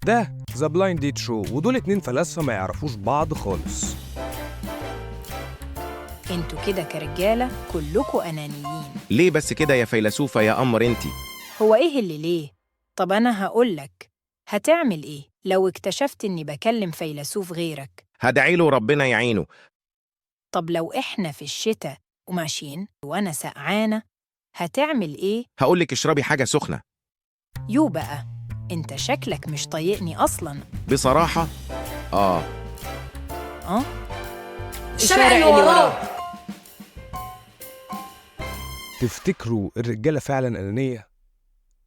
ده The Blind Date Show، ودول اتنين فلاسفة ما يعرفوش بعض خالص. انتوا كده كرجالة كلكوا أنانيين. ليه بس كده يا فيلسوفة يا قمر انتي؟ هو إيه اللي ليه؟ طب أنا هقولك، هتعمل إيه لو اكتشفت إني بكلم فيلسوف غيرك؟ هدعي له ربنا يعينه. طب لو إحنا في الشتاء وماشيين وأنا سقعانة، هتعمل إيه؟ هقولك اشربي حاجة سخنة. يو بقى، أنت شكلك مش طايقني أصلاً. بصراحة آه. آه؟ الشارع اللي وراه. تفتكروا الرجالة فعلا أنانية؟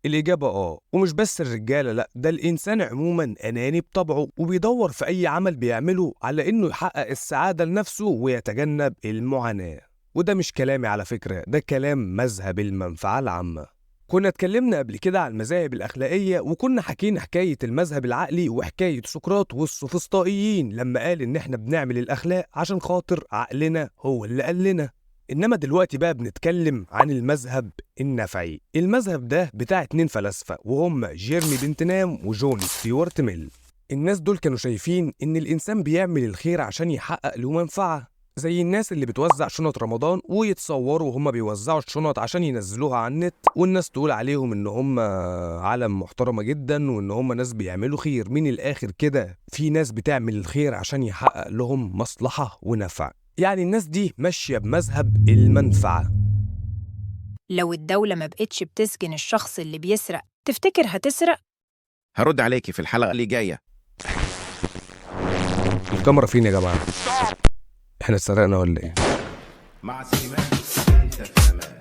الإجابة آه، ومش بس الرجالة، لأ ده الإنسان عموما أناني بطبعه، وبيدور في أي عمل بيعمله على إنه يحقق السعادة لنفسه ويتجنب المعاناة. وده مش كلامي على فكرة، ده كلام مذهب المنفعة العامة. كنا اتكلمنا قبل كده عن المذاهب الأخلاقية، وكنا حكينا حكاية المذهب العقلي وحكاية سقراط والسوفسطائيين لما قال إن إحنا بنعمل الأخلاق عشان خاطر عقلنا هو اللي قال لنا. إنما دلوقتي بقى بنتكلم عن المذهب النفعي. المذهب ده بتاع اتنين فلاسفة، وهم جيرمي بنتنام وجون ستيوارت ميل. الناس دول كانوا شايفين إن الإنسان بيعمل الخير عشان يحقق له منفعة، زي الناس اللي بتوزع شنط رمضان ويتصوروا وهم بيوزعوا الشنط عشان ينزلوها على النت، والناس تقول عليهم إن هم عالم محترمة جدا وإن هم ناس بيعملوا خير. من الآخر كده في ناس بتعمل الخير عشان يحقق لهم مصلحة ونفع. يعني الناس دي ماشية بمذهب المنفعة. لو الدولة ما بقتش بتسجن الشخص اللي بيسرق، تفتكر هتسرق؟ هرد عليكي في الحلقة اللي جاية. الكاميرا فين يا جماعة؟ احنا اتسرقنا ولا ايه؟ مع سيمان انت في امان.